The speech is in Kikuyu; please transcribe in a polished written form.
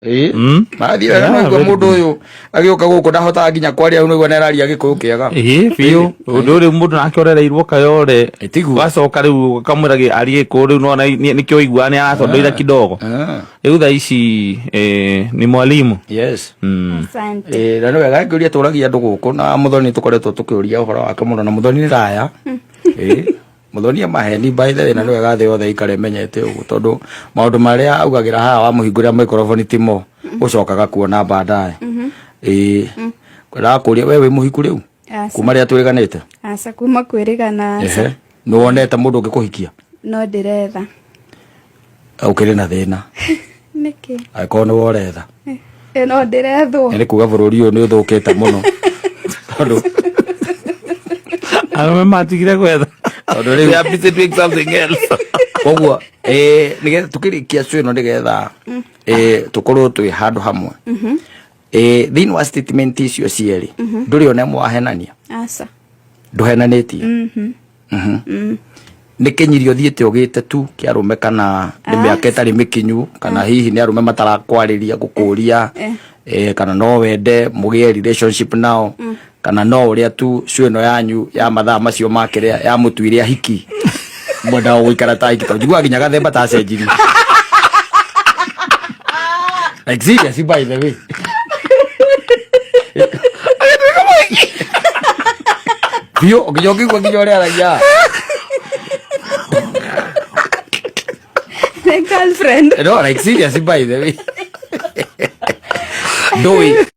Ĩĩ. Marathiĩ wega Yeah, no igua very mũndũ ũyũ agĩũka gũkũ ndahotaga nginya kwaria no igua nĩararia gĩkũyũ kĩega. Ĩĩ biũ ũndũ rĩu mũndũ nake ũrereirwo kayore Ĩ, tiguo. wacoka rĩu ũkamwĩra arie gĩkũyũ rĩu nona nĩkĩo ũiguaga nĩ aratondoira kidogo Ah, rĩu thaa ici eh, ni mwalimu yes. Asante. Ĩĩ, na nĩ wega ngĩũria tũragia andũ gũkũ na mũthoni tũkoretwo tũkĩũria ũhoro wake mũno na mũthoni nĩ raya. Ĩĩ. Mũthoni e maheni by the way na nĩ wega thĩ yothe ĩikare ĩmenyete ũguo tondũ maũndũ marĩa augagĩra haha wamũhingũrĩra microphone timo ũcokaga kuona baadaye. Ĩĩ. Kwendaga kũria we wĩ mũhiku rĩu? Aca. Kuma rĩrĩa twĩrĩganĩte? Aca kuma kwĩrĩgana aca. Ehe. Nĩ wonete mũndũ ũngĩkũhikia? No ndĩretha. Ũkĩrĩ na thĩna. Nĩkĩ? Angĩkorwo nĩwe ũretha. Ĩ no ndĩrethwo. Nĩ kuga bũrũri ũyũ nĩ ũthũkĩte mũno. Tondũ arũme matigire gwetha Tondũ rĩu- They are busy doing something else koguo eh, nĩgetha tũkĩrĩkia show ĩno nĩgetha eh, tũkorwo twĩ handũ hamwe eh, thĩinĩ wa statement icio cierĩ ndũrĩ ona ĩmwe wahenania Aca. ndũhenanĩtie Mhm. Nĩ kĩnyirio ũthiĩte ũgĩte tu kĩa arũme kana nĩ mĩaka ĩtarĩ mĩkinyu kana hihi nĩ arũme matarakwarĩria gũkũria eh, kana no wende mũgĩe relationship nao kana no ũrĩa tu show ĩno yanyu ya mathaa macio ma kĩrĩa ya mũtuire ahiki mwendaga gũikara ta ahiki tondũ njiguaga nginya gathemba ta cenjirie. Like seriously, by the way. Biũ, nginya ũkĩigua nginya ũrĩa aragia. Nĩ girlfriend. No, like seriously, by the way. Ndũĩ.